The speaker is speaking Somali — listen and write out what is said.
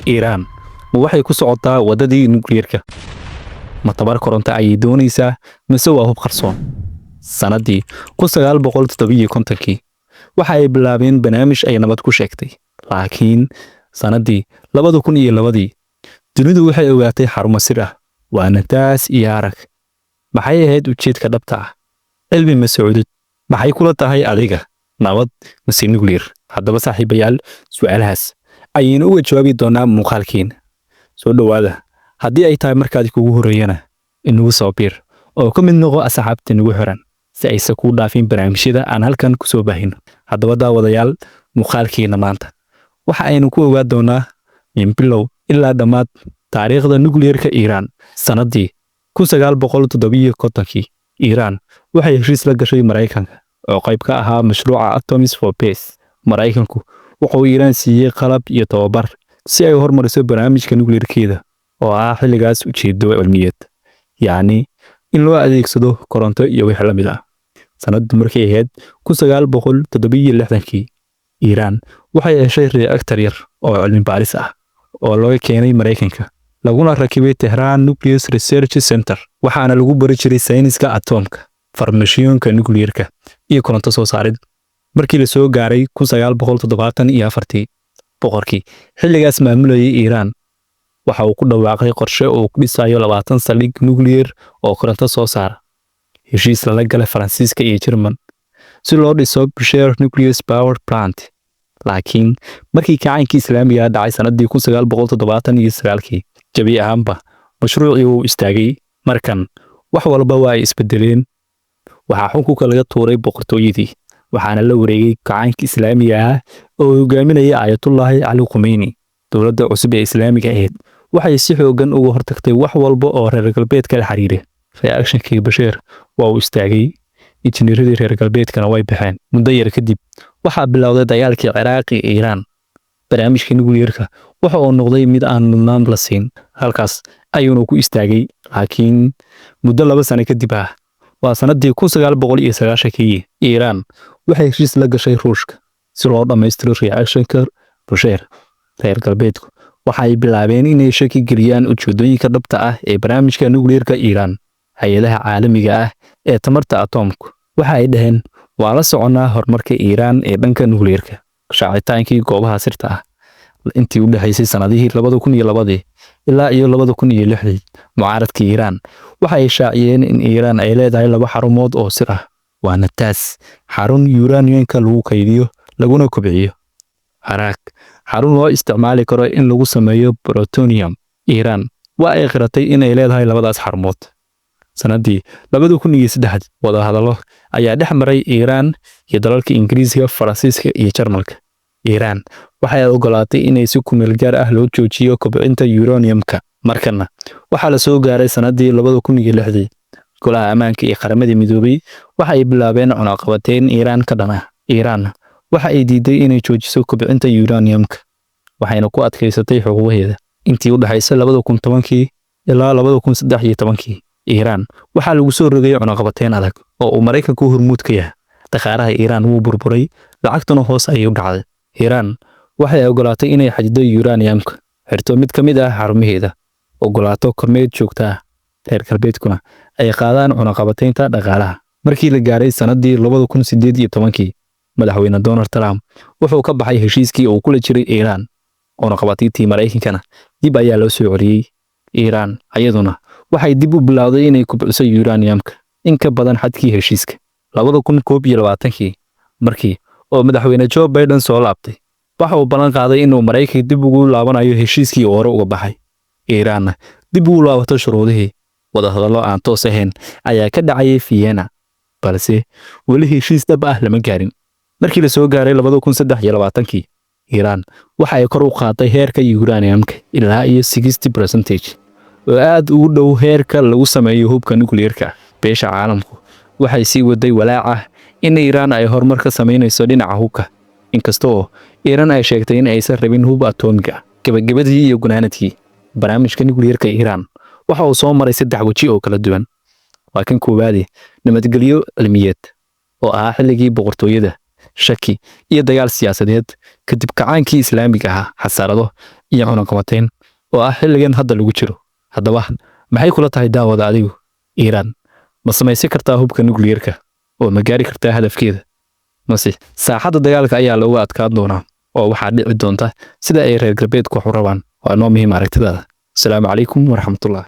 Iiraan ma waxay ku socotaa waddadii nukliyeerka? Ma tabar koronto ayay doonaysaa mise waa hub qarsoon? Sannaddii 1957-kii waxa ay bilaabeen barnaamij ay nabad ku sheegtay, laakiin sannaddii 2002-dii dunidu waxay ogaatay xarumo sir ah, waana taas iyo Arak. Maxay ahayd ujeedka dhabta ah? Cilmi mase cudud? Maxay kula tahay adiga, nabad mase nukliyer? Haddaba saaxiibayaal, su'aalahaas ayaynu uga jawaabi doonaa muuqaalkiina. Soo dhowaada. Haddii ay tahay markaad kugu horreeyana, inagu soo biir oo ka mid noqo asxaabta nagu xiran si aysan kuu dhaafin barnaamijyada aan halkan ku soo baahino. Haddaba daawadayaal, muuqaalkiina maanta waxa aynu ku ogaa doonaa min bilow ilaa dhammaad taariikhda nukliyeerka Iiraan. Sannaddii 1957-kii Iiraan waxay heshiis la gashay Maraykanka oo qayb ka ahaa mashruuca Atoms for Peace. Maraykanku wuxuu Iiraan siiyey qalab iyo tababar si ay u horumariso barnaamijka nukliyeerkeeda oo ah xilligaas ujeedo cilmiyeed, yacni in loo adeegsado koronto iyo wixii la mid ah. Sanaddu markay ahayd 1967-kii Iiraan waxay heshay reactor yar oo cilmi baaris ah oo looga keenay Maraykanka, laguna rakibay Tehran Nucleus Research Center, waxaana lagu bari jiray sayniska atoomka, farmashiyoonka nukliyeerka iyo koronto soo saarid. Markii la soo gaaray 1974-tii, boqorkii xilligaas maamulayay Iiraan waxa uu ku dhawaaqay qorshe uu ku dhisayo 20 saldhig nukliyeer oo koronto soo saara, heshiis lala galay Faransiiska iyo Jerman si loo dhiso Bushehr Nucleus Power Plant. Laakiin markii kacaankii Islaamiga dhacay sanadii 1979-kii, jabi ahaanba mashruucii wuu istaagay. Markan wax walba waa ay isbedeleen. Waxaa xukunka laga tuuray boqortooyadii, waxaana la wareegay kacaankii Islaamiga ah oo hogaaminaya Ayatullaahi Cali Khumeyni. Dowladda cusub ee Islaamiga ahayd waxay si xoogan uga hortagtay wax walba oo reer galbeedka la xiriira. Reactorkii Bushehr waa uu istaagay, injineeradii reer galbeedkana way baxeen. Muddo yar kadib waxaa bilowday dagaalkii Ciraaq iyo Iiraan. Barnaamijkii nukliyeerka waxa uu noqday mid aan mudnaan la siin, halkaas ayuuna ku istaagay. Laakiin muddo 2 sano kadib ah, waa sanadii 1990-kii, Iiraan waxay heshiis la gashay Ruushka si loo dhammaystiro reactorka Bushehr. Reer galbeedku waxay bilaabeen inay shaki geliyaan ujeedooyinka dhabta ah ee barnaamijka nukliyeerka Iiraan. Hay-adaha caalamiga ah ee tamarta atoomku waxa ay dhaheen: "Waa la soconnaa horumarka Iiraan ee dhanka nukliyeerka." Shaacitaankii goobaha sirta ah intii u dhexaysay sanadihii 2002-dii ilaa iyo 2006-dii, mucaaradka Iiraan waxa ay shaaciyeen in Iiraan ay leedahay laba xarumood oo sir ah, waana taas xarun uraniumka lagu kaydiyo laguna kobciyo, Arak, xarun loo isticmaali karo in lagu sameeyo plutonium. Iiraan waa ay qiratay inay leedahay labadaas xarumood. Sanadii 2003 wadahadallo ayaa dhex maray Iiraan iyo dalalka Ingiriiska, Faransiiska iyo Jarmalka. Iiraan waxay ogolaatay inay si kumeel gaar ah loo joojiyo kobcinta uraniumka. Markana waxaa la soo gaaray sanadii 2006-dii. Golaha Ammaanka iyo Qaramada Midoobay waxa ay bilaabeen cunaqabateyn Iiraan ka dhan ah. Iiraan waxa ay diiday inay joojiso kobcinta uraniumka, waxayna ku adkaysatay xuquuqeeda. Intii u dhexaysay 2010-kii ilaa 2013-kii, Iiraan waxaa lagu soo rogay cunaqabateyn adag oo uu Maraykanku hormuud ka yahay. Dhaqaalaha Iiraan wuu burburay, lacagtuna hoos ayay u dhacday. Iiraan waxay ogolaatay inay xadido uraniumka, xirto mid ka mid ah xarumaheeda, ogolaato kormeer joogto ah, reer galbeedkuna ay qaadaan cunaqabateynta dhaqaalaha. Markii la gaaray sanadii 2018-kii, madaxweyne Donald Trump wuxuu ka baxay heshiiskii uu kula jiray Iiraan. Cunaqabatayntii Maraykankana dib ayaa loo soo celiyey. Iiraan ayaduna waxay dib u bilowday inay kubciso uraniumka in ka badan xadkii heshiiska. 2021-kii, markii oo madaxweyne Joe Biden soo laabtay, waxa uu ballan qaaday inuu Maraykanka dib ugu laabanayo heshiiskii uu hore uga baxay, Iiraanna dib ugu laabato shuruudihii. Wadahadallo aan toos ahayn ayaa ka dhacayay Vienna, balse weli heshiis dhab ah lama gaarin. Markii la soo gaaray 2023-kii, Iiraan waxa ay kor u qaaday heerka uraniumka ilaa iyo 60 percentage, oo aad ugu dhow heerka lagu sameeyo hubka nukliyeerka. Beesha caalamku waxay sii waday walaaca in Iiraan ay horumar ka samaynayso dhinaca hubka, inkastoo Iiraan ay sheegtay in aysan rabin hub atoomiga. Gabagabadii iyo gunaanadkii, barnaamijka nukliyeerka Iiraan waxa uu soo maray saddex weji oo kala duwan. Waa kan koowaadi, nabadgelyo cilmiyeed oo ahaa xilligii boqortooyada, shaki iyo dagaal siyaasadeed. Kadib kacaankii Islaamiga ahaa, xasarado iyo cunaqabatayn oo ah xilligan hadda lagu jiro. Haddaba, maxay kula tahay, daawada adigu? Iiraan ma samaysan kartaa hubka nukliyeerka oo ma gaari kartaa hadafkeeda, mase saaxadda dagaalka ayaa looga adkaan doonaa oo waxaa dhici doonta sida ay reer galbeedku wax u rabaan? Waa noo muhiim aragtidaada. Asalaamu calaykum waraxmatullah.